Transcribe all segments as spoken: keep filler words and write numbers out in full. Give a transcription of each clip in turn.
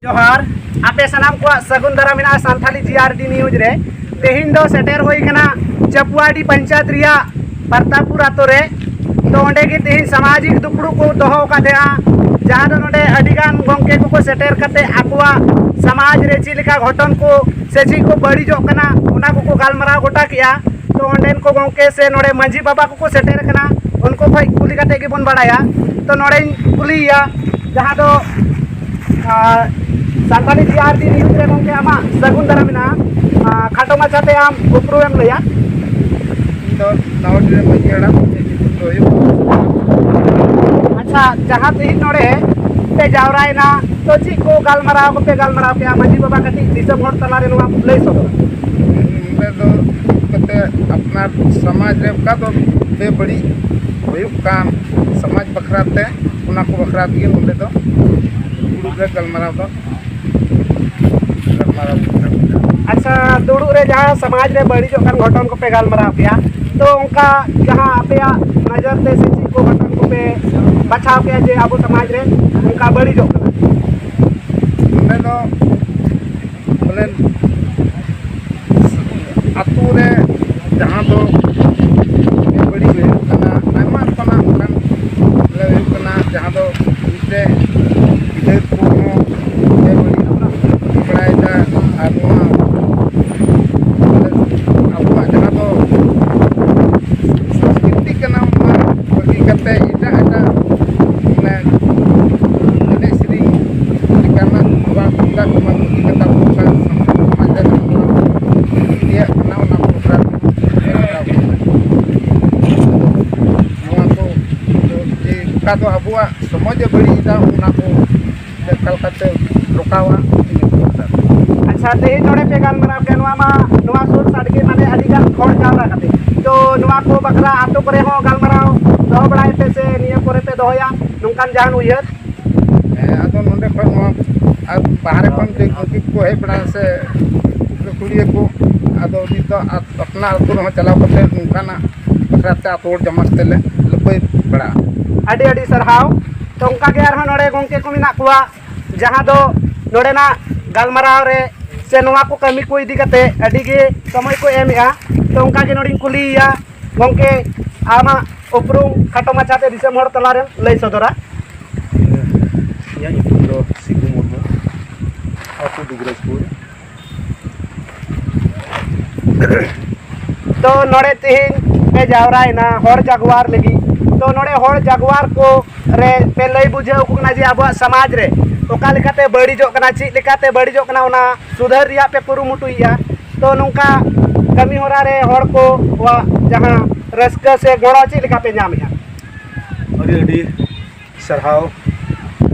ᱡᱚᱦᱟᱨ, ᱟᱯᱮ ᱥᱟᱱᱟᱢ ᱠᱚᱣᱟᱜ ᱥᱟᱹᱜᱩᱱ ᱫᱟᱨᱟᱢ ᱢᱮᱱᱟᱜᱼᱟ ᱥᱟᱱᱛᱷᱟᱞᱤ ᱡᱤ ᱟᱨ ᱰᱤ ᱱᱤᱭᱩᱡᱽ ᱨᱮ᱾ ᱛᱮᱦᱮᱧ ᱫᱚ ᱥᱮᱴᱮᱨ ᱦᱩᱭ ᱠᱟᱱᱟ ᱪᱟᱯᱩᱣᱟᱰᱤ ᱯᱚᱧᱪᱟᱭᱮᱛ ᱨᱮᱭᱟᱜ ᱯᱨᱚᱛᱟᱯᱯᱩᱨ ᱟᱛᱳ ᱨᱮ᱾ ᱛᱚ ᱚᱸᱰᱮ ᱜᱮ ᱛᱮᱦᱮᱧ ᱥᱟᱢᱟᱡᱤᱠ ᱫᱩᱯᱲᱩᱵ ᱠᱚ ᱫᱚᱦᱚ ᱟᱠᱟᱫ ᱛᱟᱦᱮᱸᱜᱼᱟ, ᱡᱟᱦᱟᱸ ᱫᱚ ᱱᱚᱰᱮ ᱟᱹᱰᱤ ᱜᱟᱱ ᱜᱚᱢᱠᱮ ᱠᱚᱠᱚ ᱥᱮᱴᱮᱨ ᱠᱟᱛᱮ ᱟᱠᱚᱣᱟᱜ ᱥᱚᱢᱟᱡᱽ ᱨᱮ ᱪᱮᱫ ᱞᱮᱠᱟ ᱜᱷᱚᱴᱚᱱ ᱠᱚ ᱥᱮ ᱪᱮᱫ ᱠᱚ ᱵᱟᱹᱲᱤᱡᱚᱜ ᱠᱟᱱᱟ, ᱚᱱᱟ ᱠᱚᱠᱚ ᱜᱟᱞᱢᱟᱨᱟᱣ ᱜᱚᱴᱟ ᱠᱮᱜᱼᱟ᱾ ᱛᱚ ᱚᱸᱰᱮᱱ ᱠᱚ ᱜᱚᱢᱠᱮ ᱥᱮ ᱱᱚᱰᱮ ᱢᱟᱹᱡᱷᱤ ᱵᱟᱵᱟ ᱠᱚᱠᱚ ᱥᱮᱴᱮᱨ ᱟᱠᱟᱱᱟ, ᱩᱱᱠᱩ ᱠᱷᱚᱡ ᱠᱩᱞᱤ ᱠᱟᱛᱮ ᱜᱮᱵᱚᱱ ᱵᱟᱲᱟᱭᱟ᱾ ᱛᱚ ᱱᱚᱰᱮᱧ ᱠᱩᱞᱤᱭᱮᱭᱟ, ᱡᱟᱦᱟᱸ ᱫᱚ ᱟᱨ ᱥᱟᱱᱛᱟᱲᱤ ᱡᱤ ᱟᱨ ᱰᱤ ᱱᱤᱭᱩᱡᱽ ᱨᱮ ᱜᱚᱢᱠᱮ ᱟᱢᱟᱜ ᱥᱟᱹᱜᱩᱱ ᱫᱟᱨᱟᱢ ᱢᱮᱱᱟᱜᱼᱟ᱾ ᱟᱨ ᱠᱷᱟᱴᱚ ᱢᱟᱪᱷᱟᱛᱮ ᱟᱢ ᱩᱯᱨᱩᱢ ᱮᱢ ᱞᱟᱹᱭᱟ? ᱤᱧ ᱫᱚ ᱱᱟᱣᱟ ᱰᱤ ᱨᱮᱱ ᱢᱟᱹᱡᱷᱤ ᱦᱟᱲᱟᱢ, ᱤᱧᱟᱹᱜ ᱧᱩᱛᱩᱢ ᱫᱚ ᱦᱩᱭᱩᱜ ᱠᱟᱱᱟ᱾ ᱟᱪᱪᱷᱟ, ᱡᱟᱦᱟᱸ ᱛᱮᱦᱮᱧ ᱱᱚᱰᱮ ᱯᱮ ᱡᱟᱣᱨᱟᱭᱮᱱᱟ, ᱛᱚ ᱪᱮᱫ ᱠᱚ ᱜᱟᱞᱢᱟᱨᱟᱣ ᱠᱚᱯᱮ ᱜᱟᱞᱢᱟᱨᱟᱣ ᱠᱮᱜᱼᱟ? ᱢᱟᱹᱡᱷᱤ ᱵᱟᱵᱟ, ᱠᱟᱹᱴᱤᱡ ᱫᱤᱥᱚᱢ ᱦᱚᱲ ᱛᱟᱞᱟᱨᱮ ᱱᱚᱣᱟ ᱞᱟᱹᱭ ᱥᱚᱫᱚᱨ᱾ ᱱᱚᱰᱮ ᱫᱚ ᱠᱟᱛᱮ ᱟᱯᱱᱟᱨ ᱥᱚᱢᱟᱡᱽ ᱨᱮ ᱚᱠᱟ ᱫᱚ ᱵᱮᱵᱟᱹᱲᱤᱡ ᱦᱩᱭᱩᱜ ᱠᱟᱱ ᱥᱚᱢᱟᱡᱽ ᱵᱟᱠᱷᱨᱟ ᱛᱮ, ᱚᱱᱟ ᱠᱚ ᱵᱟᱠᱷᱨᱟ ᱛᱮᱜᱮ ᱱᱚᱰᱮ ᱫᱚ ᱫᱩᱲᱩᱵ ᱨᱮ ᱜᱟᱞᱢᱟᱨᱟᱣ ᱫᱚ ᱜᱟᱞᱢᱟᱨᱟᱣ ᱫᱚ᱾ ᱟᱪᱪᱷᱟ, ᱫᱩᱲᱩᱵ ᱨᱮ ᱡᱟᱦᱟᱸ ᱥᱚᱢᱟᱡᱽ ᱨᱮ ᱵᱟᱹᱲᱤᱡᱚᱜ ᱠᱟᱱ ᱜᱷᱚᱴᱚᱱ ᱠᱚᱯᱮ ᱜᱟᱞᱢᱟᱨᱟᱣ ᱠᱮᱜᱼᱟ, ᱛᱚ ᱚᱱᱠᱟ ᱡᱟᱦᱟᱸ ᱟᱯᱮᱭᱟᱜ ᱱᱚᱡᱚᱨ ᱛᱮ ᱥᱮ ᱪᱮᱫ ᱠᱚ ᱜᱷᱚᱴᱚᱱ ᱠᱚᱯᱮ ᱵᱟᱪᱷᱟᱣ ᱠᱮᱜᱼᱟ ᱡᱮ ᱟᱵᱚ ᱥᱚᱢᱟᱡᱽ ᱨᱮ ᱚᱱᱠᱟ ᱵᱟᱹᱲᱤᱡᱚᱜ ᱠᱟᱱᱟ? ᱱᱚᱰᱮ ᱫᱚ ᱵᱚᱞᱮ ᱟᱹᱛᱩ ᱨᱮ ᱡᱟᱦᱟᱸ ᱫᱚ ᱵᱮᱵᱟᱹᱲᱤᱡ ᱦᱩᱭᱩᱜ ᱠᱟᱱᱟ, ᱟᱭᱢᱟ ᱨᱚᱠᱚᱢᱟᱜ ᱚᱱᱠᱟᱱ ᱵᱚᱞᱮ ᱦᱩᱭᱩᱜ ᱠᱟᱱᱟ, ᱡᱟᱦᱟᱸ ᱫᱚ ᱢᱤᱫᱴᱮᱡ ᱜᱤᱫᱟᱹᱨ ᱠᱚᱦᱚᱸ ᱵᱮᱵᱟᱹᱲᱤᱡ ᱵᱟᱲᱟᱭᱮᱫᱟ᱾ ᱟᱨ ᱱᱚᱣᱟ ᱵᱚᱞᱮ ᱟᱵᱚᱣᱟᱜ ᱡᱟᱦᱟᱸ ᱫᱚ ᱥᱚᱝᱥᱠᱨᱤᱛᱤ ᱠᱟᱱᱟ, ᱚᱱᱟ ᱵᱟᱹᱜᱤ ᱠᱟᱛᱮ ᱮᱴᱟᱜ ᱮᱴᱟᱜ ᱢᱟᱱᱮ ᱮᱱᱮᱡ ᱥᱮᱨᱮᱧ ᱞᱮᱠᱟᱱᱟᱜ ᱱᱚᱣᱟ ᱛᱩᱢᱫᱟᱜ ᱴᱟᱢᱟᱠ ᱵᱟᱹᱜᱤ ᱠᱟᱛᱮ ᱟᱵᱚ ᱚᱱᱠᱟ ᱥᱟᱱᱛᱟᱲ ᱥᱚᱢᱟᱡᱽ ᱨᱮ ᱱᱚᱣᱟ ᱤᱫᱤᱭᱟᱜ ᱠᱟᱱᱟ, ᱚᱱᱟ ᱯᱨᱳᱜᱨᱟᱢ ᱱᱚᱣᱟ ᱠᱚ ᱡᱮ ᱚᱠᱟ ᱫᱚ ᱟᱵᱚᱣᱟᱜ ᱥᱚᱢᱟᱡᱽ ᱮ ᱵᱟᱹᱲᱤᱡ ᱮᱫᱟ, ᱚᱱᱟ ᱠᱚ ᱚᱠᱟ ᱞᱮᱠᱟᱛᱮ ᱨᱚᱠᱟᱣᱟ, ᱤᱱᱟᱹ ᱠᱚ ᱠᱟᱛᱷᱟ᱾ ᱟᱪᱪᱷᱟ, ᱛᱮᱦᱮᱧ ᱱᱚᱰᱮ ᱯᱮ ᱜᱟᱞᱢᱟᱨᱟᱣ ᱠᱮᱫ, ᱱᱚᱣᱟ ᱢᱟ, ᱱᱚᱣᱟ ᱥᱩᱨ ᱥᱟᱰᱜᱮ ᱢᱟᱱᱮ ᱟᱹᱰᱤ ᱜᱟᱱ ᱦᱚᱲ ᱡᱟᱣᱨᱟ ᱠᱟᱛᱮ, ᱛᱚ ᱱᱚᱣᱟ ᱠᱚ ᱵᱟᱠᱷᱨᱟ ᱟᱛᱳ ᱠᱚᱨᱮ ᱦᱚᱸ ᱜᱟᱞᱢᱟᱨᱟᱣ ᱫᱚᱦᱚ ᱵᱟᱲᱟᱭ ᱯᱮ ᱥᱮ ᱱᱤᱭᱟᱹ ᱯᱚᱨᱮ ᱯᱮ ᱫᱚᱦᱚᱭᱟ ᱱᱚᱝᱠᱟᱱ ᱡᱟᱦᱟᱱ ᱩᱭᱦᱟᱹᱨ? ᱦᱮᱸ, ᱟᱫᱚ ᱱᱚᱰᱮ ᱠᱷᱚᱱ ᱱᱚᱣᱟ ᱟᱨ ᱵᱟᱦᱨᱮ ᱠᱷᱚᱱ ᱡᱮ ᱜᱚᱢᱠᱮ ᱠᱚ ᱦᱮᱡ ᱵᱟᱲᱟᱜᱼᱟ ᱥᱮ ᱜᱟᱹᱠᱷᱩᱲᱤᱭᱟᱹ ᱠᱚ, ᱟᱫᱚ ᱱᱤᱛ ᱫᱚ ᱟᱯᱱᱟᱨ ᱟᱹᱛᱩ ᱨᱮᱦᱚᱸ ᱪᱟᱞᱟᱣ ᱠᱟᱛᱮ ᱱᱚᱝᱠᱟᱱᱟᱜ ᱵᱟᱠᱷᱨᱟ ᱛᱮ ᱟᱹᱛᱩ ᱦᱚᱲ ᱡᱚᱢᱟᱜ ᱛᱮᱞᱮ ᱞᱟᱹᱯᱟᱹᱭ ᱵᱟᱲᱟᱜᱼᱟ᱾ ᱟᱹᱰᱤ ᱟᱹᱰᱤ ᱥᱟᱨᱦᱟᱣ᱾ ᱛᱚ ᱚᱱᱠᱟ ᱜᱮ ᱟᱨᱦᱚᱸ ᱱᱚᱰᱮ ᱜᱚᱢᱠᱮ ᱠᱚ ᱢᱮᱱᱟᱜ ᱠᱚᱣᱟ, ᱡᱟᱦᱟᱸ ᱫᱚ ᱱᱚᱰᱮᱱᱟᱜ ᱜᱟᱞᱢᱟᱨᱟᱣ ᱨᱮ ᱥᱮ ᱱᱚᱣᱟ ᱠᱚ ᱠᱟᱹᱢᱤ ᱠᱚ ᱤᱫᱤ ᱠᱟᱛᱮ ᱟᱹᱰᱤ ᱜᱮ ᱥᱚᱢᱚᱭ ᱠᱚ ᱮᱢᱮᱜᱼᱟ᱾ ᱛᱚ ᱚᱱᱠᱟ ᱜᱮ ᱱᱚᱰᱮᱧ ᱠᱩᱞᱤᱭᱮᱭᱟ, ᱜᱚᱢᱠᱮ, ᱟᱢᱟᱜ ᱩᱯᱨᱩᱢ ᱠᱷᱟᱴᱚ ᱢᱟᱪᱷᱟᱛᱮ ᱫᱤᱥᱚᱢ ᱦᱚᱲ ᱛᱟᱞᱟᱨᱮᱢ ᱞᱟᱹᱭ ᱥᱚᱫᱚᱨᱟ᱾ ᱤᱧᱟᱹᱜ ᱧᱩᱛᱩᱢ ᱫᱚ ᱥᱤᱵᱩ ᱢᱩᱨᱢᱩ, ᱟᱹᱛᱩ ᱫᱩᱵᱨᱟᱡᱽᱯᱩᱨ᱾ ᱛᱚ ᱱᱚᱰᱮ ᱛᱮᱦᱮᱧ ᱯᱮ ᱡᱟᱣᱨᱟᱭᱮᱱᱟ ᱦᱚᱲ ᱡᱟᱜᱽᱣᱟᱨ ᱞᱟᱹᱜᱤᱫ᱾ ᱛᱚ ᱱᱚᱰᱮ ᱦᱚᱲ ᱡᱟᱜᱽᱣᱟᱨ ᱠᱚ ᱨᱮ ᱯᱮ ᱞᱟᱹᱭ ᱵᱩᱡᱷᱟᱹᱣ ᱟᱠᱚ ᱠᱟᱱᱟ ᱡᱮ ᱟᱵᱚᱣᱟᱜ ᱥᱚᱢᱟᱡᱽ ᱨᱮ ᱚᱠᱟ ᱞᱮᱠᱟᱛᱮ ᱵᱟᱹᱲᱤᱡᱚᱜ ᱠᱟᱱᱟ, ᱪᱮᱫ ᱞᱮᱠᱟᱛᱮ ᱵᱟᱹᱲᱤᱡᱚᱜ ᱠᱟᱱᱟ, ᱚᱱᱟ ᱥᱩᱫᱷᱟᱹᱨ ᱨᱮᱭᱟᱜ ᱯᱮ ᱠᱩᱨᱩᱢᱩᱴᱩᱭᱮᱫᱼᱟ᱾ ᱛᱚ ᱱᱚᱝᱠᱟ ᱠᱟᱹᱢᱤ ᱦᱚᱨᱟ ᱨᱮ ᱦᱚᱲ ᱠᱚᱣᱟᱜ ᱡᱟᱦᱟᱸ ᱨᱟᱹᱥᱠᱟᱹ ᱥᱮ ᱜᱚᱲᱚ ᱪᱮᱫ ᱞᱮᱠᱟ ᱯᱮ ᱧᱟᱢᱮᱫᱼᱟ? ᱟᱹᱰᱤ ᱟᱹᱰᱤ ᱥᱟᱨᱦᱟᱣ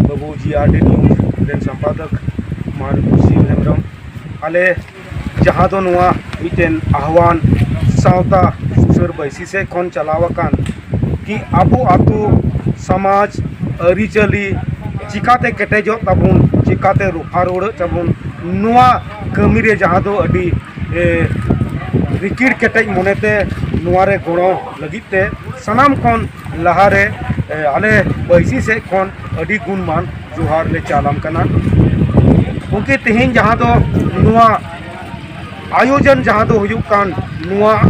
ᱵᱟᱹᱵᱩ, ᱡᱤ ᱟᱨ ᱰᱤ ᱱᱤᱭᱩᱡᱽ ᱨᱮᱱ ᱥᱚᱢᱯᱟᱫᱚᱠ ᱢᱟᱱ ᱥᱤᱵ ᱦᱮᱢᱵᱨᱚᱢ᱾ ᱟᱞᱮ ᱡᱟᱦᱟᱸ ᱫᱚ ᱱᱚᱣᱟ ᱢᱤᱫᱴᱮᱱ ᱟᱦᱣᱟᱱ ᱥᱟᱶᱛᱟ ᱥᱩᱥᱟᱹᱨ ᱵᱟᱹᱭᱥᱤ ᱥᱮᱫ ᱠᱷᱚᱱ ᱪᱟᱞᱟᱣ ᱟᱠᱟᱱ ᱠᱤ ᱟᱵᱚ ᱟᱛᱳ ᱥᱚᱢᱟᱡᱽ ᱟᱹᱨᱤᱪᱟᱹᱞᱤ ᱪᱤᱠᱟᱛᱮ ᱠᱮᱴᱮᱡᱚᱜ ᱛᱟᱵᱚᱱ, ᱪᱤᱠᱟᱛᱮ ᱨᱚᱯᱷᱟ ᱨᱩᱣᱟᱹᱲᱚᱜ ᱛᱟᱵᱚᱱ, ᱱᱚᱣᱟ ᱠᱟᱹᱢᱤᱨᱮ ᱡᱟᱦᱟᱸ ᱫᱚ ᱟᱹᱰᱤ ᱮ, ᱨᱤᱠᱤᱲ ᱠᱮᱴᱮᱡ ᱢᱚᱱᱮᱛᱮ ᱱᱚᱣᱟᱨᱮ ᱜᱚᱲᱚ ᱞᱟᱹᱜᱤᱫ ᱛᱮ ᱥᱟᱱᱟᱢ ᱠᱷᱚᱱ ᱞᱟᱦᱟᱨᱮ ᱮ, ᱟᱞᱮ ᱵᱟᱹᱭᱥᱤ ᱥᱮᱫ ᱠᱷᱚᱱ ᱟᱹᱰᱤ ᱜᱩᱱᱢᱟᱱ ᱡᱚᱦᱟᱨ ᱞᱮ ᱪᱟᱞᱟᱢ ᱠᱟᱱᱟ᱾ ᱜᱚᱢᱠᱮ, ᱛᱮᱦᱮᱧ ᱡᱟᱦᱟᱸ ᱫᱚ ᱱᱚᱣᱟ ᱟᱭᱳᱡᱚᱱ ᱡᱟᱦᱟᱸ ᱫᱚ ᱦᱩᱭᱩᱜ ᱠᱟᱱ, ᱱᱚᱣᱟ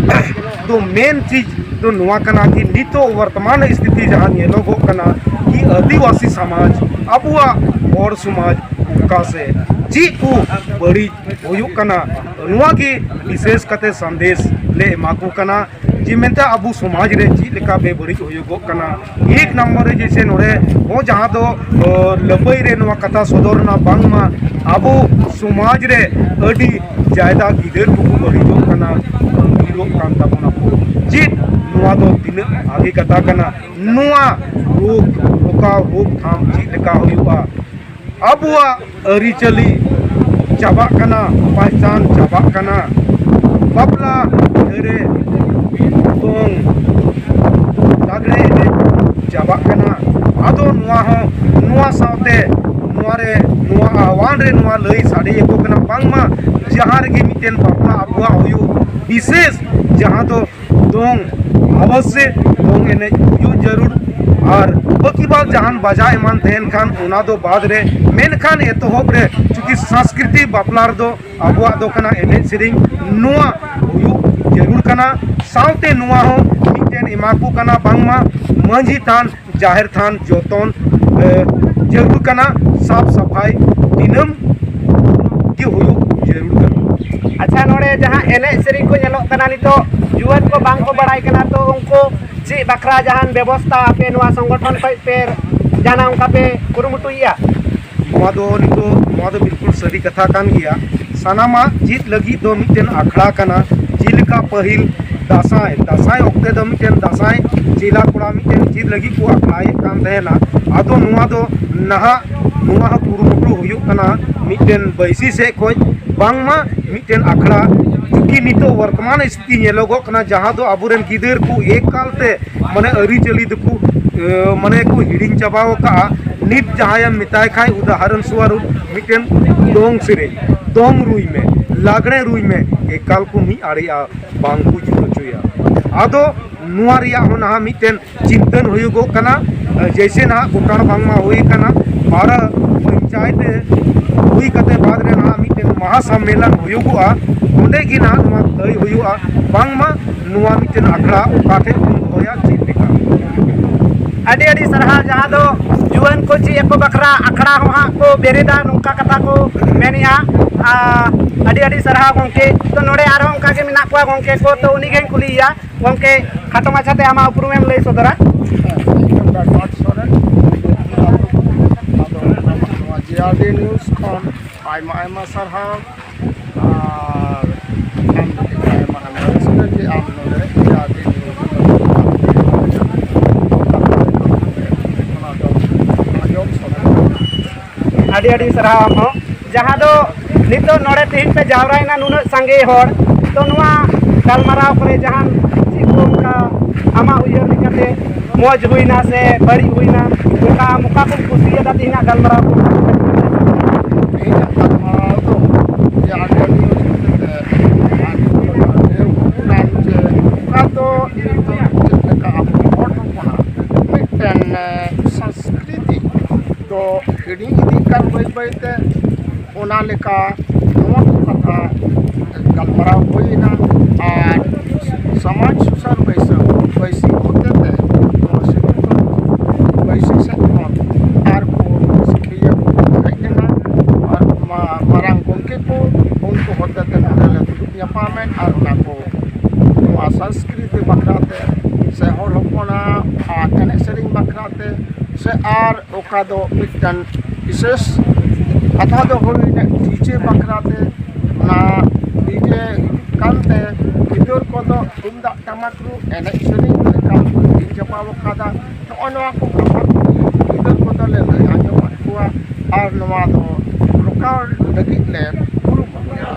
ᱫᱚ ᱢᱮᱱ ᱪᱤᱡᱽ ᱫᱚ ᱱᱚᱣᱟ ᱠᱟᱱᱟ ᱠᱤ ᱱᱤᱛᱚᱜ ᱵᱚᱨᱛᱚᱢᱟᱱ ᱥᱛᱷᱤᱛᱤ ᱡᱟᱦᱟᱸ ᱧᱮᱞᱚᱜᱚᱜ ᱠᱟᱱᱟ ᱠᱤ ᱟᱹᱫᱤᱵᱟᱹᱥᱤ ᱥᱚᱢᱟᱡᱽ, ᱟᱵᱚᱣᱟᱜ ᱦᱚᱲ ᱥᱚᱢᱟᱡᱽ ᱚᱠᱟ ᱥᱮᱫ ᱪᱮᱫ ᱠᱚ ᱵᱟᱹᱲᱤᱡ ᱦᱩᱭᱩᱜ ᱠᱟᱱᱟ, ᱱᱚᱣᱟ ᱜᱮ ᱵᱤᱥᱮᱥ ᱠᱟᱛᱮ ᱥᱟᱸᱫᱮᱥ ᱞᱮ ᱮᱢᱟ ᱠᱚ ᱠᱟᱱᱟ᱾ ᱡᱮ ᱢᱮᱱᱛᱮ ᱟᱵᱚ ᱥᱚᱢᱟᱡᱽ ᱨᱮ ᱪᱮᱫ ᱞᱮᱠᱟ ᱵᱮᱵᱟᱹᱲᱤᱡ ᱦᱩᱭᱩᱜᱚᱜ ᱠᱟᱱᱟ᱾ ᱮᱠ ᱱᱚᱢᱵᱚᱨ ᱨᱮ ᱡᱮᱭᱥᱮ ᱱᱚᱰᱮ ᱦᱚᱸ ᱡᱟᱦᱟᱸ ᱫᱚ ᱚ, ᱞᱟᱹᱯᱟᱹᱭ ᱨᱮ ᱱᱚᱣᱟ ᱠᱟᱛᱷᱟ ᱥᱚᱫᱚᱨ ᱮᱱᱟ, ᱵᱟᱝᱢᱟ ᱟᱵᱚ ᱥᱚᱢᱟᱡᱽ ᱨᱮ ᱟᱹᱰᱤ ᱡᱟᱭᱫᱟ ᱜᱤᱫᱟᱹᱨ ᱠᱚᱠᱚ ᱵᱟᱹᱲᱤᱡᱚᱜ ᱠᱟᱱᱟ, ᱟᱹᱛᱠᱤᱨᱚᱜ ᱠᱟᱱ ᱛᱟᱵᱚᱱᱟ ᱠᱚ᱾ ᱪᱮᱫ ᱱᱚᱣᱟ ᱫᱚ ᱛᱤᱱᱟᱹᱜ ᱵᱷᱟᱜᱮ ᱠᱟᱛᱷᱟ ᱠᱟᱱᱟ? ᱱᱚᱣᱟ ᱨᱳᱜᱽ ᱨᱚᱠᱟᱣ ᱨᱳᱜᱽ ᱛᱷᱟᱢ ᱪᱮᱫ ᱞᱮᱠᱟ ᱦᱩᱭᱩᱜᱼᱟ? ᱟᱵᱚᱣᱟᱜ ᱟᱹᱨᱤᱪᱟᱹᱞᱤ ᱪᱟᱵᱟᱜ ᱠᱟᱱᱟ, ᱯᱟᱦᱪᱟᱱ ᱪᱟᱵᱟᱜ ᱠᱟᱱᱟ, ᱵᱟᱯᱞᱟ ᱵᱤᱦᱟᱹᱨᱮ ᱫᱚᱝ ᱞᱟᱜᱽᱲᱮ ᱮᱱᱮᱡ ᱪᱟᱵᱟᱜ ᱠᱟᱱᱟ᱾ ᱟᱫᱚ ᱱᱚᱣᱟ ᱦᱚᱸ, ᱱᱚᱣᱟ ᱥᱟᱶᱛᱮ ᱱᱚᱣᱟ ᱨᱮ, ᱱᱚᱣᱟ ᱟᱦᱣᱟᱱ ᱨᱮ ᱱᱚᱣᱟ ᱞᱟᱹᱭ ᱥᱟᱰᱮ ᱟᱠᱚ ᱠᱟᱱᱟ, ᱵᱟᱝᱢᱟ ᱡᱟᱦᱟᱸ ᱨᱮᱜᱮ ᱢᱤᱫᱴᱮᱱ ᱵᱟᱯᱞᱟ ᱟᱵᱚᱣᱟᱜ ᱦᱩᱭᱩᱜ, ᱵᱤᱥᱮᱥ ᱡᱟᱦᱟᱸ ᱫᱚ ᱫᱚᱝ, ᱚᱵᱚᱥᱥᱳᱭ ᱫᱚᱝ ᱮᱱᱮᱡ ᱦᱩᱭᱩᱜ ᱡᱟᱹᱨᱩᱲ᱾ ᱟᱨ ᱵᱟᱹᱠᱤ ᱵᱟᱫ ᱡᱟᱦᱟᱱ ᱵᱟᱡᱟᱣ ᱮᱢᱟᱱ ᱛᱟᱦᱮᱱ ᱠᱷᱟᱱ ᱚᱱᱟ ᱫᱚ ᱵᱟᱫ ᱨᱮ, ᱢᱮᱱᱠᱷᱟᱱ ᱮᱛᱚᱦᱚᱵ ᱨᱮ ᱪᱩᱸᱠᱤ ᱥᱟᱝᱥᱠᱨᱤᱛᱤᱠ ᱵᱟᱯᱞᱟ ᱨᱮᱫᱚ ᱟᱵᱚᱣᱟᱜ ᱫᱚ ᱠᱟᱱᱟ ᱮᱱᱮᱡ ᱥᱮᱨᱮᱧ, ᱱᱚᱣᱟ ᱦᱩᱭᱩᱜ ᱡᱟᱹᱨᱩᱲ ᱠᱟᱱᱟ᱾ ᱥᱟᱶᱛᱮ ᱱᱚᱣᱟ ᱦᱚᱸ ᱢᱤᱫᱴᱮᱱ ᱮᱢᱟ ᱠᱚ ᱠᱟᱱᱟ, ᱵᱟᱝᱢᱟ ᱢᱟᱹᱡᱷᱤ ᱛᱷᱟᱱ, ᱡᱟᱦᱮᱨ ᱛᱷᱟᱱ ᱡᱚᱛᱚᱱ, ᱮ, ᱡᱟᱹᱨᱩᱲ ᱠᱟᱱᱟ, ᱥᱟᱯᱷ ᱥᱟᱯᱷᱟᱭ ᱫᱤᱱᱟᱹᱢ ᱜᱮ ᱦᱩᱭᱩᱜ ᱡᱟᱹᱨᱩᱲ ᱠᱟᱱᱟ᱾ ᱟᱪᱪᱷᱟ, ᱱᱚᱰᱮ ᱡᱟᱦᱟᱸ ᱮᱱᱮᱡ ᱥᱮᱨᱮᱧ ᱠᱚ ᱧᱮᱞᱚᱜ ᱠᱟᱱᱟ ᱱᱤᱛᱚᱜ, ᱡᱩᱣᱟᱹᱱ ᱠᱚ ᱵᱟᱝ ᱠᱚ ᱵᱟᱲᱟᱭ ᱠᱟᱱᱟ, ᱛᱚ ᱩᱱᱠᱩ ᱪᱮᱫ ᱵᱟᱠᱷᱨᱟ ᱡᱟᱦᱟᱱ ᱵᱮᱵᱚᱥᱛᱷᱟ ᱟᱯᱮ ᱱᱚᱣᱟ ᱥᱚᱝᱜᱚᱴᱷᱚᱱ ᱠᱷᱚᱱ ᱯᱮ ᱡᱟᱦᱟᱱᱟᱜ ᱚᱱᱠᱟ ᱯᱮ ᱠᱩᱨᱩᱢᱩᱴᱩᱭᱮᱫᱼᱟ? ᱱᱚᱣᱟ ᱫᱚ ᱱᱤᱛᱚᱜ, ᱱᱚᱣᱟ ᱫᱚ ᱵᱤᱞᱠᱩᱞ ᱥᱟᱹᱨᱤ ᱠᱟᱛᱷᱟ ᱠᱟᱱ ᱜᱮᱭᱟ᱾ ᱥᱟᱱᱟᱢᱟᱜ ᱪᱮᱫ ᱞᱟᱹᱜᱤᱫ ᱫᱚ ᱢᱤᱫᱴᱮᱱ ᱟᱠᱷᱲᱟ ᱠᱟᱱᱟ᱾ ᱡᱮᱞᱮᱠᱟ ᱯᱟᱹᱦᱤᱞ ᱫᱟᱸᱥᱟᱭ, ᱫᱟᱸᱥᱟᱭ ᱚᱠᱛᱮ ᱫᱚ ᱢᱤᱫᱴᱮᱱ ᱫᱟᱸᱥᱟᱭ ᱪᱮᱞᱟ ᱠᱚᱲᱟ ᱢᱤᱫᱴᱮᱱ ᱪᱮᱫ ᱞᱟᱹᱜᱤᱫ ᱠᱚ ᱟᱠᱷᱲᱟᱭᱮᱫ ᱠᱟᱱ ᱛᱟᱦᱮᱱᱟ᱾ ᱟᱫᱚ ᱱᱚᱣᱟ ᱫᱚ ᱱᱟᱦᱟᱜ, ᱱᱚᱣᱟ ᱦᱚᱸ ᱠᱩᱨᱩᱢᱩᱴᱩ ᱦᱩᱭᱩᱜ ᱠᱟᱱᱟ ᱢᱤᱫᱴᱮᱱ ᱵᱟᱹᱭᱥᱤ ᱥᱮᱫ ᱠᱷᱚᱱ, ᱵᱟᱝᱢᱟ ᱢᱤᱫᱴᱮᱱ ᱟᱠᱷᱲᱟ, ᱪᱩᱸᱠᱤ ᱱᱤᱛᱚᱜ ᱵᱚᱨᱛᱚᱢᱟᱱ ᱥᱛᱷᱤᱛᱤ ᱧᱮᱞᱚᱜᱚᱜ ᱠᱟᱱᱟ, ᱡᱟᱦᱟᱸ ᱫᱚ ᱟᱵᱚᱨᱮᱱ ᱜᱤᱫᱟᱹᱨ ᱠᱚ ᱮᱠᱟᱞᱛᱮ ᱢᱟᱱᱮ ᱟᱹᱨᱤᱪᱟᱹᱞᱤ ᱫᱚᱠᱚ, ᱮ, ᱢᱟᱱᱮ ᱠᱚ ᱦᱤᱲᱤᱧ ᱪᱟᱵᱟᱣ ᱟᱠᱟᱜᱼᱟ᱾ ᱱᱤᱛ ᱡᱟᱦᱟᱸᱭᱮᱢ ᱢᱮᱛᱟᱭ ᱠᱷᱟᱱ, ᱩᱫᱟᱦᱚᱨᱚᱱ ᱥᱚᱨᱩᱯ ᱢᱤᱫᱴᱮᱱ ᱫᱚᱝ ᱥᱮᱨᱮᱧ, ᱫᱚᱝ ᱨᱩᱭ ᱢᱮ, ᱞᱟᱜᱽᱲᱮ ᱨᱩᱭ ᱢᱮ, ᱮᱠᱟᱞ ᱠᱚ ᱢᱤᱫ ᱟᱲᱮᱜᱼᱟ, ᱵᱟᱝ ᱠᱚ ᱡᱩᱛ ᱦᱚᱪᱚᱭᱟ᱾ ᱟᱫᱚ ᱱᱚᱣᱟ ᱨᱮᱭᱟᱜ ᱦᱚᱸ ᱱᱟᱦᱟᱜ ᱢᱤᱫᱴᱮᱱ ᱪᱤᱱᱛᱟᱹᱱ ᱦᱩᱭᱩᱜᱚᱜ ᱠᱟᱱᱟ᱾ ᱡᱮᱭᱥᱮ ᱱᱟᱦᱟᱜ ᱜᱚᱴᱟᱬ ᱵᱟᱝᱢᱟ ᱦᱩᱭ ᱟᱠᱟᱱᱟ, ᱯᱟᱨᱟ ᱯᱚᱧᱪᱟᱭᱮᱛ ᱦᱩᱭ ᱠᱟᱛᱮ ᱵᱟᱫ ᱨᱮ ᱱᱟᱦᱟᱜ ᱢᱤᱫᱴᱮᱱ ᱢᱟᱦᱟ ᱥᱚᱢᱢᱮᱞᱚᱱ ᱦᱩᱭᱩᱜᱚᱜᱼᱟ᱾ ᱚᱸᱰᱮ ᱜᱮ ᱱᱟᱦᱟᱜ ᱱᱚᱣᱟ ᱛᱟᱹᱭ ᱦᱩᱭᱩᱜᱼᱟ, ᱵᱟᱝᱢᱟ ᱱᱚᱣᱟ ᱢᱤᱫᱴᱮᱱ ᱟᱠᱷᱲᱟ ᱚᱠᱟ ᱴᱷᱮᱱ ᱵᱚᱱ ᱫᱚᱦᱚᱭᱟ, ᱪᱮᱫ ᱞᱮᱠᱟ᱾ ᱟᱹᱰᱤ ᱟᱹᱰᱤ ᱥᱟᱨᱦᱟᱣ, ᱡᱟᱦᱟᱸ ᱫᱚ ᱡᱩᱣᱟᱹᱱ ᱠᱚ ᱪᱮᱫ ᱟᱠᱚ ᱵᱟᱠᱷᱨᱟ ᱟᱠᱷᱲᱟ ᱦᱚᱸ ᱦᱟᱸᱜ ᱠᱚ ᱵᱮᱨᱮᱫᱟ, ᱱᱚᱝᱠᱟ ᱠᱟᱛᱷᱟ ᱠᱚ ᱢᱮᱱᱮᱜᱼᱟ᱾ ᱟᱨ ᱟᱹᱰᱤ ᱟᱹᱰᱤ ᱥᱟᱨᱦᱟᱣ ᱜᱚᱢᱠᱮ᱾ ᱛᱚ ᱱᱚᱰᱮ ᱟᱨᱦᱚᱸ ᱚᱱᱠᱟ ᱜᱮ ᱢᱮᱱᱟᱜ ᱠᱚᱣᱟ ᱜᱚᱢᱠᱮ ᱠᱚ, ᱛᱚ ᱩᱱᱤ ᱜᱮᱧ ᱠᱩᱞᱤᱭᱮᱭᱟ᱾ ᱜᱚᱢᱠᱮ, ᱠᱷᱟᱴᱚ ᱢᱟᱪᱷᱟᱛᱮ ᱟᱢᱟᱜ ᱩᱯᱨᱩᱢᱮᱢ ᱞᱟᱹᱭ ᱥᱚᱫᱚᱨᱟ? ᱤᱧ ᱫᱚ ᱰᱟᱠᱛᱟᱨ ᱥᱚᱨᱮᱱ, ᱟᱫᱚ ᱱᱚᱣᱟ ᱡᱮ ᱟᱨ ᱰᱤ ᱱᱤᱭᱩᱡᱽ ᱠᱷᱚᱱ ᱟᱭᱢᱟ ᱟᱭᱢᱟ ᱥᱟᱨᱦᱟᱣ᱾ ᱟᱨ ᱟᱢ ᱫᱚ ᱟᱭᱢᱟ ᱟᱭᱢᱟ ᱨᱟᱹᱥᱠᱟᱹ ᱡᱮ ᱟᱢ ᱱᱚᱰᱮ ᱡᱮ ᱟᱨ ᱰᱤ ᱱᱤᱭᱩᱡᱽ ᱚᱱᱟ ᱫᱚ ᱟᱸᱡᱚᱢ ᱥᱟᱱᱟ᱾ ᱟᱹᱰᱤ ᱟᱹᱰᱤ ᱥᱟᱨᱦᱟᱣ ᱟᱢ ᱦᱚᱸ, ᱡᱟᱦᱟᱸ ᱫᱚ ᱱᱤᱛᱚᱜ ᱱᱚᱰᱮ ᱛᱮᱦᱮᱧ ᱯᱮ ᱡᱟᱣᱨᱟᱭᱮᱱᱟ ᱱᱩᱱᱟᱹᱜ ᱥᱟᱸᱜᱮ ᱦᱚᱲ, ᱛᱚ ᱱᱚᱣᱟ ᱜᱟᱞᱢᱟᱨᱟᱣ ᱠᱚᱨᱮ ᱡᱟᱦᱟᱱ ᱪᱮᱫ ᱠᱚ ᱚᱱᱠᱟ ᱟᱢᱟᱜ ᱩᱭᱦᱟᱹᱨ ᱞᱮᱠᱟᱛᱮ ᱢᱚᱡᱽ ᱦᱩᱭᱱᱟ ᱥᱮ ᱵᱟᱹᱲᱤᱡ ᱦᱩᱭᱱᱟ, ᱚᱱᱠᱟ ᱟᱢ ᱚᱠᱟ ᱠᱚᱢ ᱠᱩᱥᱤᱭᱟᱫᱟ ᱛᱮᱦᱮᱧᱟᱜ ᱜᱟᱞᱢᱟᱨᱟᱣ ᱠᱚ? ᱛᱮᱦᱮᱧᱟᱜ ᱜᱟᱞᱢᱟᱨᱟᱣ ᱫᱚ ᱡᱮ ᱟᱹᱰᱤ ᱟᱹᱰᱤ ᱨᱟᱹᱥᱠᱟᱹ ᱛᱮ ᱟᱨ ᱚᱱᱟ ᱡᱮ ᱚᱱᱟ ᱫᱚ ᱤᱧ ᱫᱚ ᱪᱮᱫ ᱞᱮᱠᱟ ᱟᱵᱚ ᱦᱚᱲ ᱦᱚᱯᱚᱱᱟᱜ ᱢᱤᱫᱴᱮᱱ ᱥᱚᱝᱥᱠᱨᱤᱛᱤ ᱫᱚ ᱦᱤᱲᱤᱧ ᱤᱫᱤᱜ ᱠᱟᱱ ᱵᱟᱹᱭ ᱵᱟᱹᱭ ᱛᱮ᱾ ᱚᱱᱟ ᱞᱮᱠᱟ ᱱᱚᱣᱟ ᱠᱚ ᱠᱟᱛᱷᱟ ᱜᱟᱞᱢᱟᱨᱟᱣ ᱦᱩᱭᱮᱱᱟ᱾ ᱟᱨ ᱥᱚᱢᱟᱡᱽ ᱥᱩᱥᱟᱹᱨ ᱵᱟᱹᱭᱥᱟᱹᱣ ᱵᱟᱹᱭᱥᱤ ᱦᱚᱛᱮ ᱛᱮ ᱱᱚᱣᱟ ᱥᱤᱫᱩ ᱠᱟᱹᱱᱦᱩ ᱵᱟᱹᱭᱥᱤ ᱥᱮᱫ ᱠᱷᱚᱱ ᱟᱨ ᱠᱚ ᱥᱤᱠᱷᱤᱭᱟᱹ ᱠᱚ ᱦᱮᱡ ᱮᱱᱟ᱾ ᱟᱨ ᱢᱟ-, ᱢᱟᱨᱟᱝ ᱜᱚᱢᱠᱮ ᱠᱚ, ᱩᱱᱠᱩ ᱦᱚᱛᱮ ᱛᱮ ᱱᱚᱰᱮ ᱞᱮ ᱫᱩᱲᱩᱵ ᱧᱟᱯᱟᱢᱮᱱ ᱟᱨ ᱚᱱᱟ ᱠᱚ ᱱᱚᱣᱟ ᱥᱚᱝᱥᱠᱨᱤᱛᱤ ᱵᱟᱠᱷᱨᱟ ᱛᱮ ᱥᱮ ᱦᱚᱲ ᱦᱚᱯᱚᱱᱟᱜ ᱮᱱᱮᱡ ᱥᱮᱨᱮᱧ ᱵᱟᱠᱷᱨᱟ ᱛᱮ ᱥᱮ ᱟᱨ ᱚᱠᱟ ᱫᱚ ᱢᱤᱫᱴᱟᱝ ᱵᱤᱥᱮᱥ ᱠᱟᱛᱷᱟ ᱫᱚ ᱦᱩᱭᱱᱟ ᱰᱤᱡᱮ ᱵᱟᱠᱷᱨᱟ ᱛᱮ᱾ ᱚᱱᱟ ᱰᱤᱡᱮ ᱦᱤᱡᱩᱜ ᱠᱟᱱᱛᱮ ᱜᱤᱫᱟᱹᱨ ᱠᱚᱫᱚ ᱛᱩᱢᱫᱟᱜ ᱴᱟᱢᱟᱠ ᱨᱩ ᱮᱱᱮᱡ ᱥᱮᱨᱮᱧ ᱫᱚ ᱮᱠᱟᱞ ᱠᱚ ᱦᱤᱲᱤᱧ ᱪᱟᱵᱟ ᱟᱠᱟᱫᱟ᱾ ᱱᱚᱜᱼᱚ ᱱᱚᱣᱟ ᱠᱚ ᱠᱟᱛᱷᱟ ᱠᱚ ᱜᱤᱫᱟᱹᱨ ᱠᱚᱫᱚ ᱞᱮ ᱞᱟᱹᱭ ᱟᱸᱡᱚᱢᱟᱫ ᱠᱚᱣᱟ ᱟᱨ ᱱᱚᱣᱟ ᱫᱚ ᱨᱚᱠᱟᱣ ᱞᱟᱹᱜᱤᱫ ᱞᱮ ᱠᱩᱨᱩᱢᱩᱴᱩᱭᱟ᱾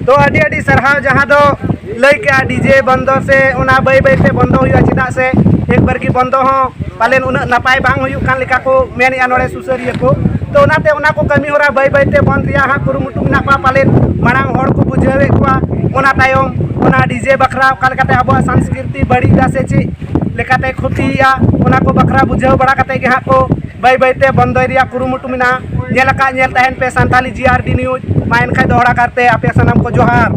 ᱛᱚ ᱟᱹᱰᱤ ᱟᱹᱰᱤ ᱥᱟᱨᱦᱟᱣ, ᱡᱟᱦᱟᱸ ᱫᱚ ᱞᱟᱹᱭ ᱠᱮᱜᱼᱟ ᱰᱤᱡᱮ ᱵᱚᱱᱫᱚ ᱥᱮ ᱚᱱᱟ ᱵᱟᱹᱭ ᱵᱟᱹᱭ ᱛᱮ ᱵᱚᱱᱫᱚ ᱦᱩᱭᱩᱜᱼᱟ, ᱪᱮᱫᱟᱜ ᱥᱮ ᱮᱠᱵᱟᱨ ᱜᱮ ᱵᱚᱱᱫᱚ ᱦᱚᱸ ᱯᱟᱞᱮᱱ ᱩᱱᱟᱹᱜ ᱱᱟᱯᱟᱭ ᱵᱟᱝ ᱦᱩᱭᱩᱜ ᱠᱟᱱ ᱞᱮᱠᱟ ᱠᱚ ᱢᱮᱱᱮᱜᱼᱟ ᱱᱚᱰᱮ ᱥᱩᱥᱟᱹᱨᱤᱭᱟᱹ ᱠᱚ᱾ ᱛᱚ ᱚᱱᱟᱛᱮ ᱚᱱᱟ ᱠᱚ ᱠᱟᱹᱢᱤ ᱦᱚᱨᱟ ᱵᱟᱹᱭ ᱵᱟᱹᱭ ᱛᱮ ᱵᱚᱱᱫ ᱨᱮᱭᱟᱜ ᱦᱟᱸᱜ ᱠᱩᱨᱩᱢᱩᱴᱩ ᱢᱮᱱᱟᱜ ᱠᱚᱣᱟ, ᱯᱟᱞᱮᱱ ᱢᱟᱲᱟᱝ ᱦᱚᱲ ᱠᱚ ᱵᱩᱡᱷᱟᱹᱣᱮᱫ ᱠᱚᱣᱟ, ᱚᱱᱟ ᱛᱟᱭᱚᱢ ᱚᱱᱟ ᱰᱤᱡᱮ ᱵᱟᱠᱷᱨᱟ ᱚᱠᱟ ᱞᱮᱠᱟᱛᱮ ᱟᱵᱚᱣᱟᱜ ᱥᱚᱝᱥᱠᱨᱤᱛᱤ ᱵᱟᱹᱲᱤᱡ ᱮᱫᱟ ᱥᱮ ᱪᱮᱫ ᱞᱮᱠᱟᱛᱮ ᱠᱷᱚᱛᱤᱭᱮᱫᱼᱟ, ᱚᱱᱟ ᱠᱚ ᱵᱟᱠᱷᱨᱟ ᱵᱩᱡᱷᱟᱹᱣ ᱵᱟᱲᱟ ᱠᱟᱛᱮ ᱜᱮ ᱦᱟᱸᱜ ᱠᱚ ᱵᱟᱹᱭ ᱵᱟᱹᱭ ᱛᱮ ᱵᱚᱱᱫᱚᱭ ᱨᱮᱭᱟᱜ ᱠᱩᱨᱩᱢᱩᱴᱩ ᱢᱮᱱᱟᱜᱼᱟ᱾ ᱧᱮᱞ ᱟᱠᱟᱫ ᱧᱮᱞ ᱛᱟᱦᱮᱱ ᱯᱮ ᱥᱟᱱᱛᱟᱞᱤ ᱡᱤ ᱟᱨ ᱰᱤ ᱱᱤᱭᱩᱡᱽ᱾ ᱢᱟ ᱮᱱᱠᱷᱟᱡ ᱫᱚᱦᱲᱟ ᱠᱟᱨᱛᱮ ᱟᱯᱮ ᱥᱟᱱᱟᱢ ᱠᱚ ᱡᱚᱦᱟᱨ᱾